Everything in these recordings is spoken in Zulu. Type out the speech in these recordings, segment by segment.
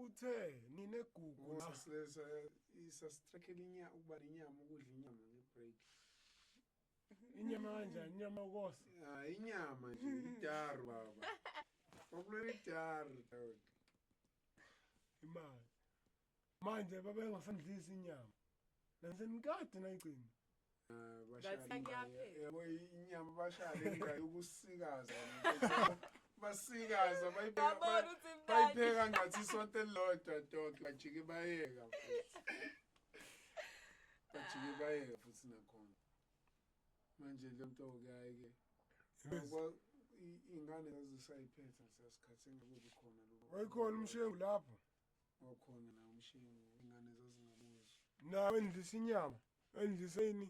Uthe ninegugu na Sasilesa isasitrekhela inyama, ukuba nenyama, ukudla inyama nge-break. Inyama kanjani? Inyama yokosa? Ah, inyama nje, idaru baba. Kwakulwela idaru dog. Imali. Manje babengasandlisi inyama. Nansenikade nayigcina. Ah, bashaya Ngathi kuyaphela. Yabo inyama bashaya le yokusikaza. Basikaza bayipheka Yabona ukuthi imnandi. bayipheka ngathi isonto elilodwa dog, bajike bayeka futhi. Bajike bayeka futhi nakhona. Manje le nto ke hayi ke. Ingane zazisayiphethe ngesikhathi engakubi khona lokho. Wayikhona umshengu lapho. Wakhona na umshengu, ingane zazingabuzwa. Nawe endlisa inyama. Endlisa yini?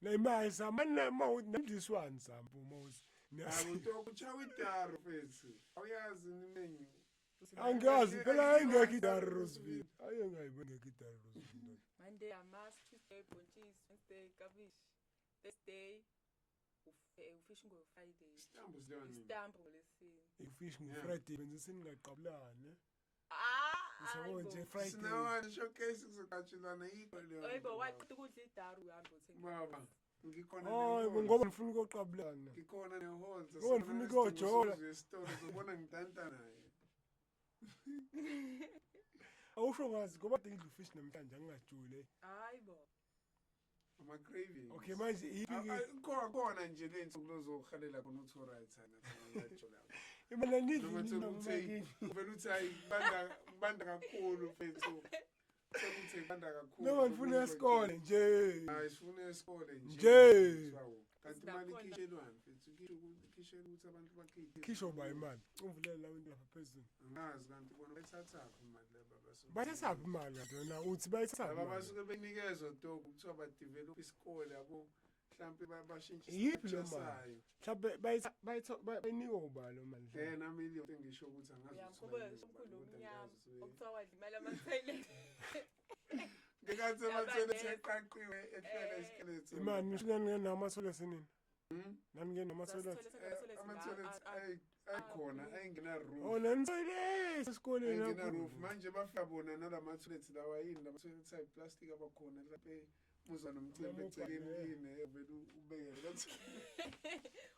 La imali samana mawuthi nandliswani sampu mawuthi. Yabo kuchawa idaru mfethu. Awuyazi imenyu. Angazi phela ayingekho idari Roseville. Ayengayiboni ngekho idari Roseville. Monday amasi, Tuesday bhontshisi, Wednesday kabishi, Thursday ufish ngo-Friday. Isitambu sileyo nini? Isitambu ngolesine. Ifish ngo-Friday benze siningaqabulani. Ah, Sabo nje Friday. Sinawana showcase kuzoqatshulana yikho leyo. Hayibo, waqeda ukudla idaru uhambe uthenga. Baba, ngikhona Hayi ne-halls. ngoba ngifuna ukuyoqabulana. Ngikhona ne-halls. Ngoba ngifuna ukuyojola. Esitolo uzobona ngidanta naye. Awusho ngazi ngoba kade ngidla ufish namhlanje angingajule. Hayibo. Ama-cravings. Okay manje iyiphi ke Khona nje le nsuku lozohalela khona uthi right ngathi ngiyajola. Imali nidli Noma nini thola uthi noma vele uthi hayi kubanda kubanda kakhulu mfethu. Sekuthi kubanda kakhulu. Noma ngifuna isikole nje. Hayi sifuna isikole nje. Nje. Sawu. Kanti imali ikhishelwani mfethu? Ikhishelwa ukuthi abantu bakhiphe. Khishwa ba imali. Umvulela la into lapha phezulu. Angazi kanti bona bayithathaphi imali laba basuke. Bayithathaphi imali kanti wena uthi bayithathaphi Laba imali? basuke benikezwa dog kuthiwa badevelop isikole yabo. Mhlampe bashintshe Iyiphi lo i-structure mali? sayo. Mhlawumbe bayitha bayinikwa ubani lo mali? Eh nami ile nto engisho ukuthi angazi ukuthi Uyamkhumbula bayinikwa umkhulu ubani, kodwa omnyama ngiyazi ukuthi okuthiwa wadla imali ama-toilet. Ngenkathi ama-toilet Yabanesi. eqaqiwe ehlele isikelethi. Imali nisho nani nama-toilet nini? Hmm? Nani ngena nama-toilet? Sasithole Ama-toilet ayikhona ayingena roof. Oh nani toilet esikoleni Ayingena lapho. roof. Manje bafika bona nalama toilet lawa yini lama toilet ayiplastic abakhona lapha muzwa nomcimbi Ama-mobile, eceleni eh. kini vele ubeke lathi.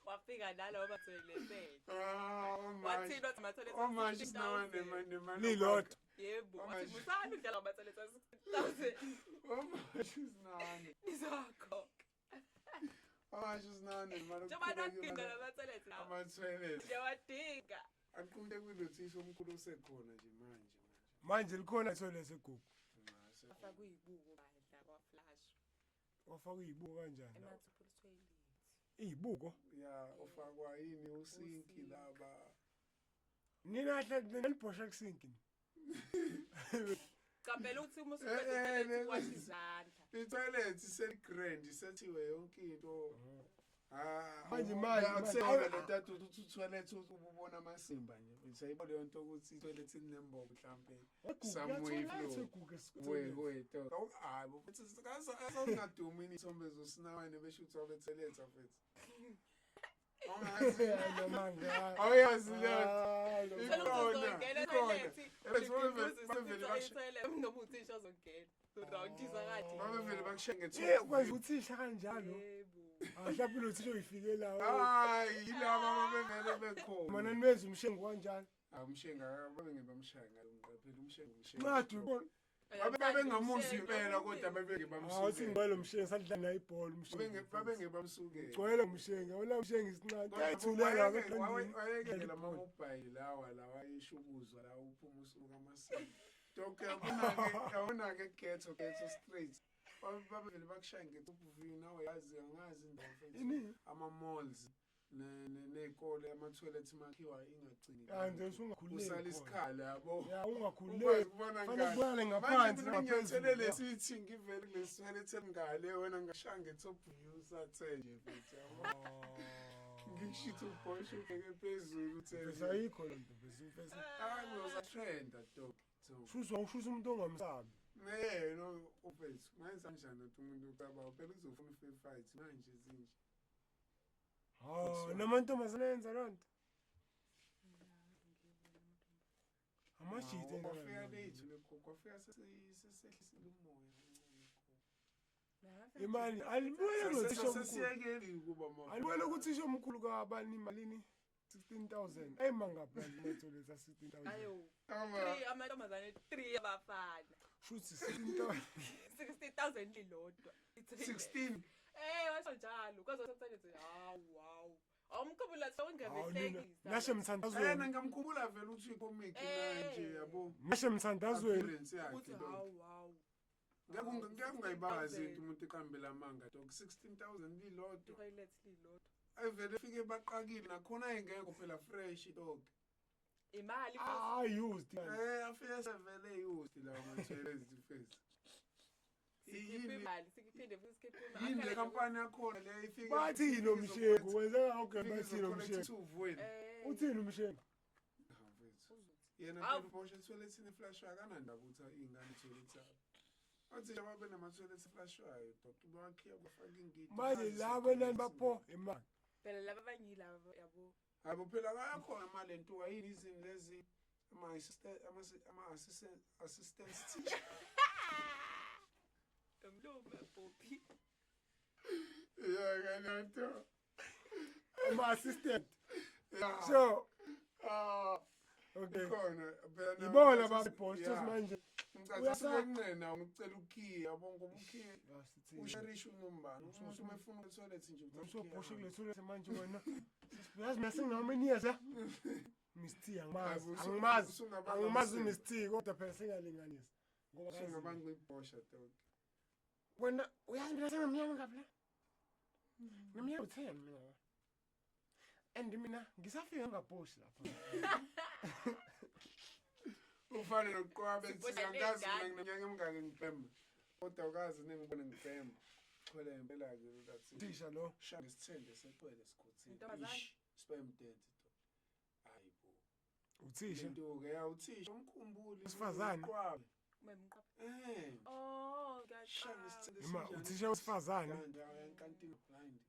Wafika nalawo ma-toilet. Ah, manje. Wathini wathi ama-toilet Oh manje 16,000. sinawane manje manje. Lilodwa. Yebo, Oh, wathi manje. musani udlala ngama-toilet a-16,000. Oh manje sinawane. Nizowakhokha. Oh manje sinawane manje. Njengoba naginqa lama-toilet lawa. Ama-toilet. Ngiyawadinga. Aqunte kwilothisha omkhulu osekhona nje manje manje. Manje likhona itoilet eGugu. Ngase. Wafaka uyibuko bandla kwaflash. Wafaka izibuko kanjani? Ema-triple toilet. Izibuko. Ya ofakwa yini usinki Usinki. laba. Nina hle nalibhosha kusinki. Qaphela ukuthi uma Eh, usuqeda eh, itoilet uwashe izandla. I-toilet iseligrand isethiwe yonke into. Ah, Manje imali, akuseyona imali. le nto uthi u-toilet ububona amasimba nje. Uthi ayibona leyo nto ukuthi i-toilet inembobo mhlampe. Somewhere flow. Egugu We we dog. Hayi bo futhi asingadumi iy'thombe zosinawane besho ukuthi wabetheletha mfethu. Awungazi. Namanga. Awuyazi leyo nto. Uthola ukuthi Ikhona, uzongena ikhona. etoilet. Ebese bavele Itoilet noma uthisha ozongena. Urawundisa kade. Babevele bakushaye Eh nge-top kwazi uthisha kanjalo. Yebo. Mhlawumbe lo thisha uyifikela. Hayi yilaba babevele bekhona. Mana nimeza umshengu kanjalo. Ah umshenga babenge bamshaya ngalo ngiqaphela umshenga umshenga. Ncwadi ubona. Babe babengamuzwa impela kodwa babenge Awuthi bamsukela. ngicela umshengu sadlala naye ibhola Babenge umshengu. babenge bamsukela. Gcwele umshengu, wona umshengu isincane. Ayithulela Wayekele lama-mobile lawa lawa ayeshukuzwa lawa uphuma usuka amasiko. Dok yabona-ke yabona-ke ghetto ghetto straight. Babevele bakushaya nge-top view nawe yazi angazi indawo mfethu. Ini? Ama-malls ney'kole ama-toilet makhiwa ingagcini. Ah nje usungakhululeki. Usala isikhala yabo. Ya Ukwazi ungakhululeki. ukubona Fanele ngale. kubonakale Manje ngaphansi mina nginyathele ngaphezulu. lesithi ngivele kulesi toilet engale wena ngashaya nge-top view usathe nje mfethu yabo. Ngikushithe ubhoshe ubheke phezulu uthe. Bese ayikho lento bese bese. Hayi uzatrenda dog. So Shuswa ushusa umuntu ongamsabi. ne no ufethu ngayenza kanjani ukuthi umuntu ucabanga phela uzofuna ufair fight manje zinje. Ha namantombazane enza lonto. Amajita Kwafika late legogo, kwafika sesehlisile umoya kancane. Imali alibuyele kuthisha omkhulu. Sesiyekeli ukuba ma. Alibuyele kuthisha omkhulu kabani malini? 16,000. Ey mangaphi amathoyilethi a-16,000? Ayo. Ama 3 amantombazane, 3 abafana. Shuthi 16,000. 60,000 lilodwa. 16. Eh, washo njalo. Kwaze sometimes hawu hawu. Awumkhumbula Hawu nina. sewungevehlekisa. Nashe Yena mthandazweni. ngamkhumbula vele ukuthi uyicomic Eh. nje yabo. Nashe mthandazweni. Appearance yakhe Uthi dog. hawu hawu. Ngeke ungayibazi into umuntu eqambela amanga dog. 16,000 lilodwa. Toilet lilodwa. Ayivele ifike baqakile nakhona ayingekho phela fresh dog. Imali futhi. Ah, used. Eh afike sevele used lawa ma-toilet face. Sikhiphe Yini imali, siphinde futhi sikhiphe imali. yini le company yakhona le ifike Bathini umshengu? Wenzeka ngokho bathini umshengu? umshengu? Eh. Uthini umshengu? Uzothi. Yena Awu. phela uphosha ethoyiletini eflashwayo akanandaba ukuthi iy'ngane ethoyilethi abo. Othisha babe namathoyilethi eflashwayo dog, bawakhiya bafake ingidi. Manje labo nani bapho imali. Phela laba abanyilaba yabo. Hayibo phela kayakhona imali entuka yini izini lezi ama-assistant assistant teacher. Umlume Bobby. Yeah, kananto. Ama-assistant. Yeah. So, Ah, okay. khona phela nawo Ibona ama-assistant- babebhosh Yeah. manje. Ngicatha Uyasa- sekunqena ucela ukhiye yabo ngoba ukhiye usherisha unombani umuntu uma efuna ethoyilethi nje uthatha ukhiye Usobhoshe ahambe. kule toilet manje wena. Yazi mina senginawo many years la. Miss T angimazi. Hayi, Angimazi. usungabanga Angimazi umsindo. Miss T kodwa phela sengalinganisa. Ngoba kazi. Usungabanga ibhosha dog. Wena uyazi mina sengamnyama ngapha la. Ngimnyama u10 mina. And mina ngisafika ngingabhoshi lapha. Ufane noqwabe Sibhosha ethi angikazi mina ney'ngane. ngineminyaka emingaki ngibhema. Kodwa awukaze ningibone ngibhema. Chwele impela-ke lathi. Thisha lo. Shaya ngesithende sechwele sikhothile. Ntombazane. Ish, sperm dent dog. Hayi bo. Uthisha. Lento-ke ya uthisha umkhumbuli. Wesifazane. Uqwabe. Umemqapha. Eh. Oh, Shaya ngiyaqala. ngesithende Noma esinjani? uthisha wesifazane. Kanti ayi, blind.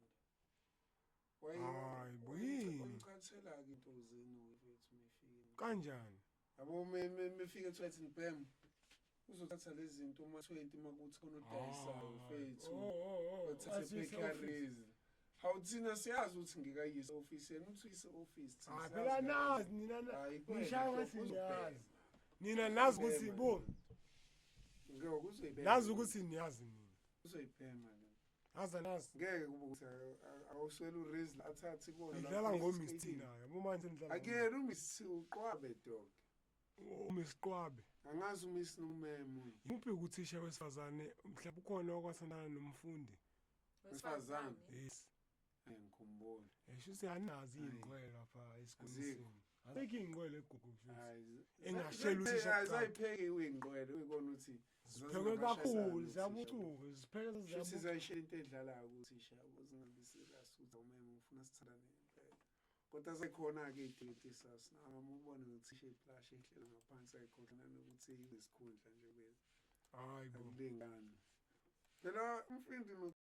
Hayi bo, yini? Wayichathela-ke into zenu mfethu mefike. Kanjani? Yabo mefika ethoyilethi nibhema. Uzothatha lezi zinto uma 20 makuthi khona odayisayo mfethu. Oh oh oh. Bathathe Athi use-office. bakeries. Hawu thina siyazi ukuthi ngikayise office yena uthi uyise office thina. Ah siyazi phela kahle. nazi nina Hayi, kuwena, nishaya ngathi uzobhema. niyazi. Nina nazi ukuthi Uzobhema bo le nto. Ngeke uzoyibhema. nazi ukuthi niyazi nina. Uzoyibhema le. Aza nazi. Ngeke kube ukuthi awuswele uRizla athathe kuwona. Nidlala ngoMiss T nayo. Yabo manje nidlala. Akuyena uMiss T uqwabe dog. uMiss Qwabe. Angazi uMiss nomemo. Imuphi ukuthisha wesifazane mhlawumbe ukhona okwathandana nomfundi? Wesifazane. Yes. Eh ngikhumbula. Esho ukuthi anazi Hayi. iy'ngqwele lapha esikoleni. Azikho. senu. Azikho iy'ngqwele egugu kusho. Hayi. Engashela uthisha kuqala. Azayipheki uyingqwele uyikona ukuthi Ziphekwe kakhulu, ziyabucuka, zipheke Shuthi ziyabucuka. zayishela into edlalayo uthisha yabo zingabi serious ukuthi awumeme ufuna sithandane ngempela. Kodwa sekhona-ke iy'tikiti sasi nami ubone ngothisha iplashi ehlela ngaphansi ayikhohlwa nanokuthi isikhundla nje kwethu Hayi bo. akulingani. Phela umfundi